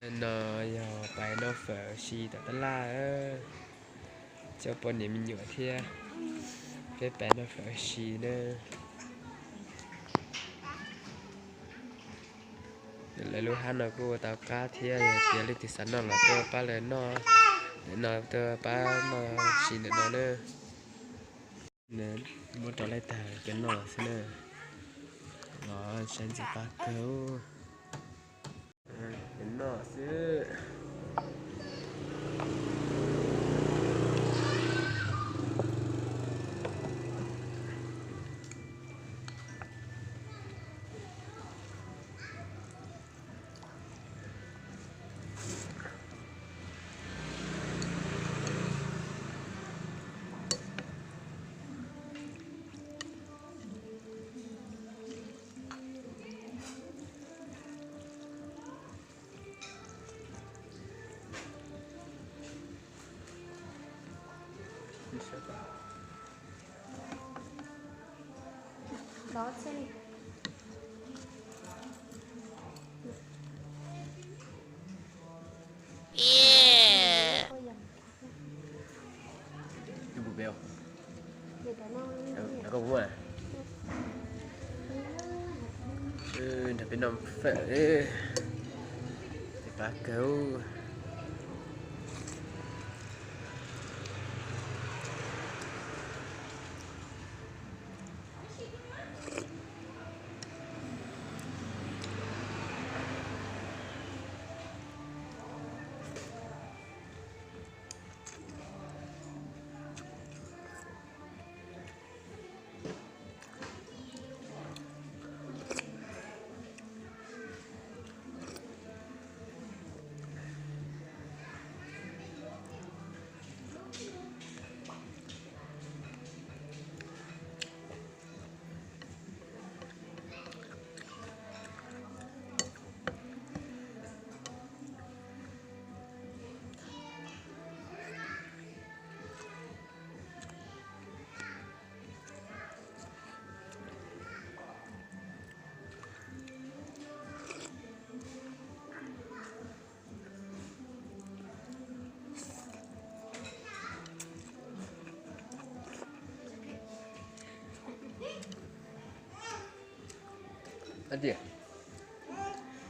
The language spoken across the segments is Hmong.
No yog pais noj fawm si tom tab laj, coj poj niam me nyuam thiab peb pais noj fawm si na. Lawv lub hab no kuj ua tau qab thiab, yog tias leej twg xav noj los tuaj pab lawv noj, ntawm no tuaj pab noj si ntawm no na. Muab rau lawv tag cov noj xwb na. Los saib ntxim qab kawg. Cov noj xwb. Nrog peb noj fawm, ntxim qab kawg.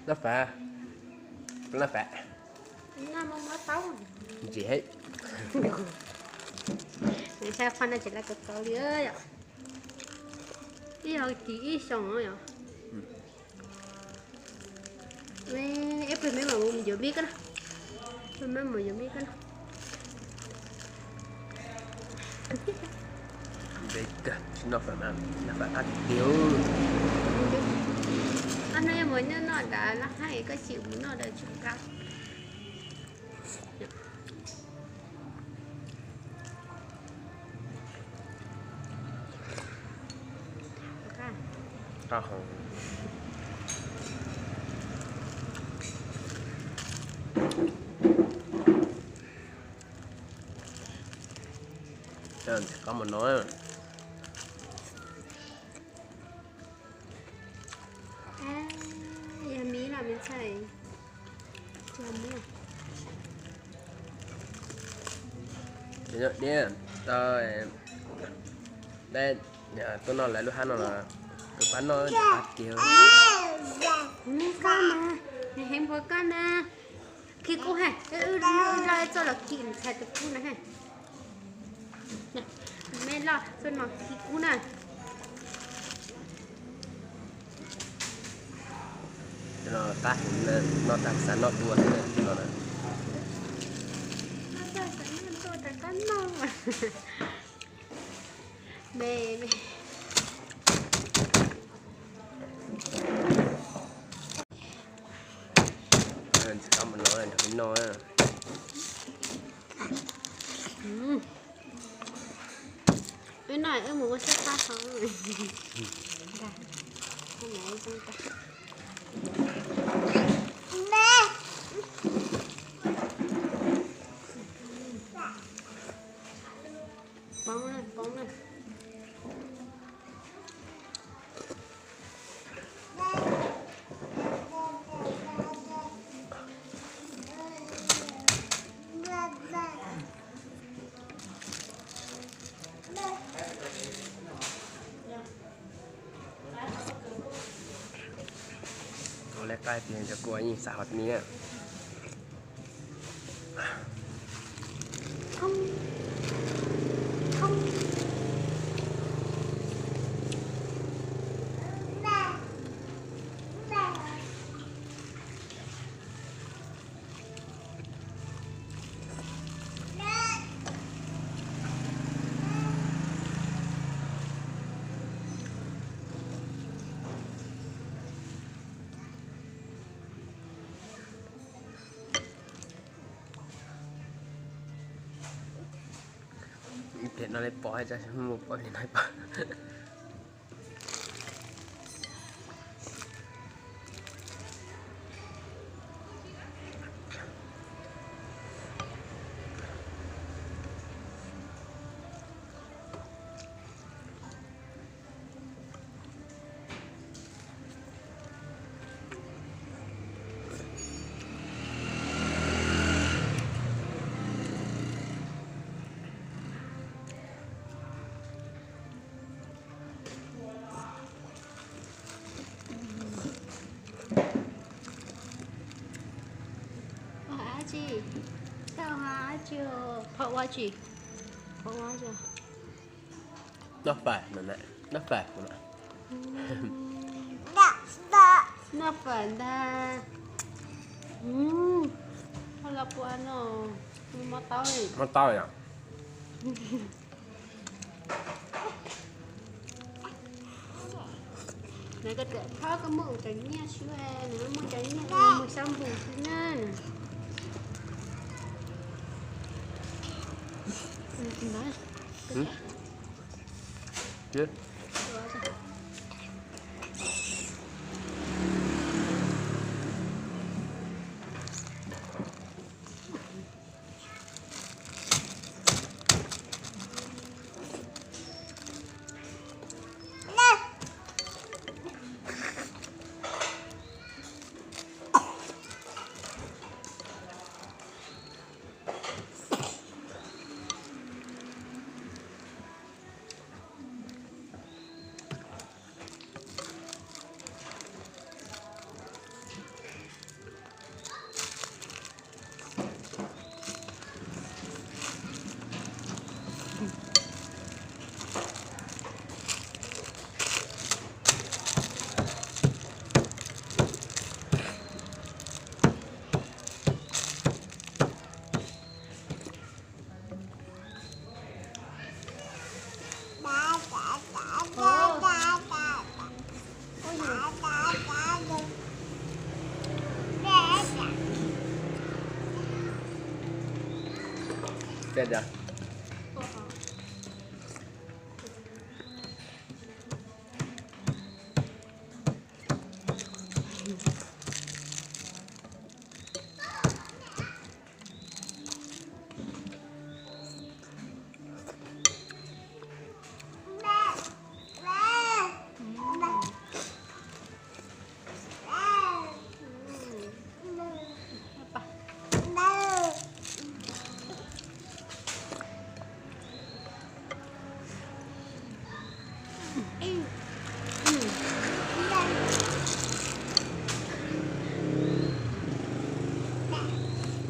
Noj fab, noj fab. Ntsim heev. Saib qhov no tseem laj kawg kawg li yom. Ib yog kis ib xyoos yom. Eb, peb mam mus yuav me koj na. Peb mam mus yuav me koj na. Noj fab, noj fab qab tiag tiag. Ob hnub yuav mus noj noj nrad laj haib, koj tsis mus noj nrad tsis qab. Ntxim qab mus no. Yog miv los me ntxhais. Yog miv. Diab, tuaj noj lawv lub hab no los tus pab noj ntawm qab kiag. Kuv noj koj na, nws heev npaum koj na. Khi kub ha, wb noj txoj los khi ntxhais tus kub na ha. Me loj txoj no khi kub na. Qab heev, noj tag xav noj dua thiab no na. Noj tag xav noj dua tas qab noj. Me, me. Ntxim qab mus no nrog peb noj. Wb noj wb mus ua sab qab hov. Poob na, poob na. Pab tias cov kua yeej xav hov ni na. Ib pliag no li pom, mus pom li no pom. Ab tsi, tau ab tsi, phom ua tsi, phom ua tsi. Noj fais, noj fais, noj fais ntag. Ho los puas no, mob taub, mob taub yom. Nws koj txawm thov koj muaj ua cov nyiaj xwb, nws muaj cov nyiaj mus xab npus xwb na.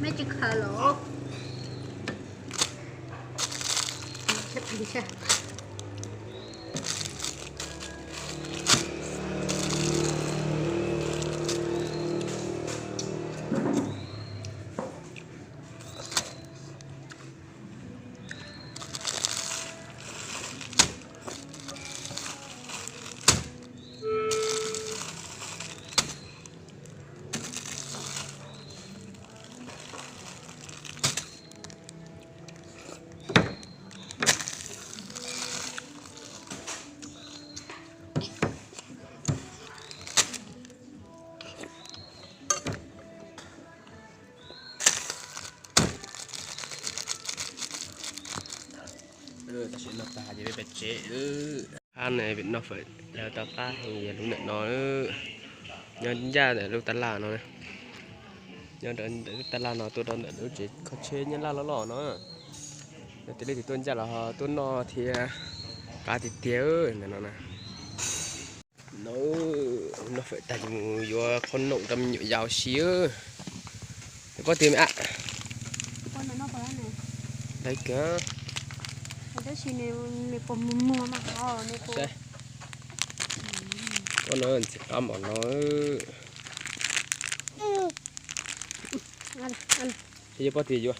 Mej tsis khaws los? Tam sim no tag ces peb pem tsev. Qab no pem noj fawm lawv tau qab heev, yog lub ntawm no, nyob ncaj ntawm lub tab laj no, nyob ntawm lub tab laj no tuaj rau ntawm lub tsev kho tsheb nyob laj loj loj no. Yog tias leej twg tuaj ncaj los ho tuaj noj thiab, qab tiag tiag ntawm no na. Noj fawm tag ces mus yuav qhob noom rau me nyuam yaus siv. Pob tiag me ab. Laiv kawg. Pob no ntxim qab mos no. Yuav pob tiag yuav.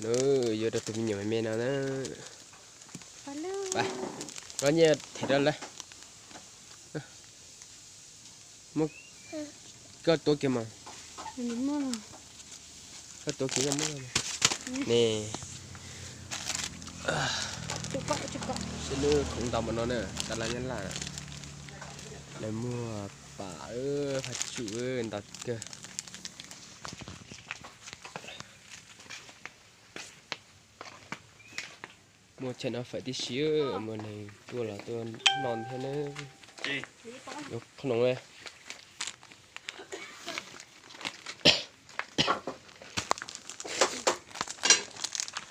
Nws yuav rau tus me nyuam me me no na. Koj nyiaj them rau lawm. Muab koj tuav kiag mas. Koj tuav kiag koj muab ne. Sib lub khoom ntau npaum no na, tas laj nyab laj. Lawv muag pam, phaj tsum ntau kawg. Muaj chaw noj fawm tib si, muaj neeg tuaj los tuaj noj thiab na. Yuav qhob noom na.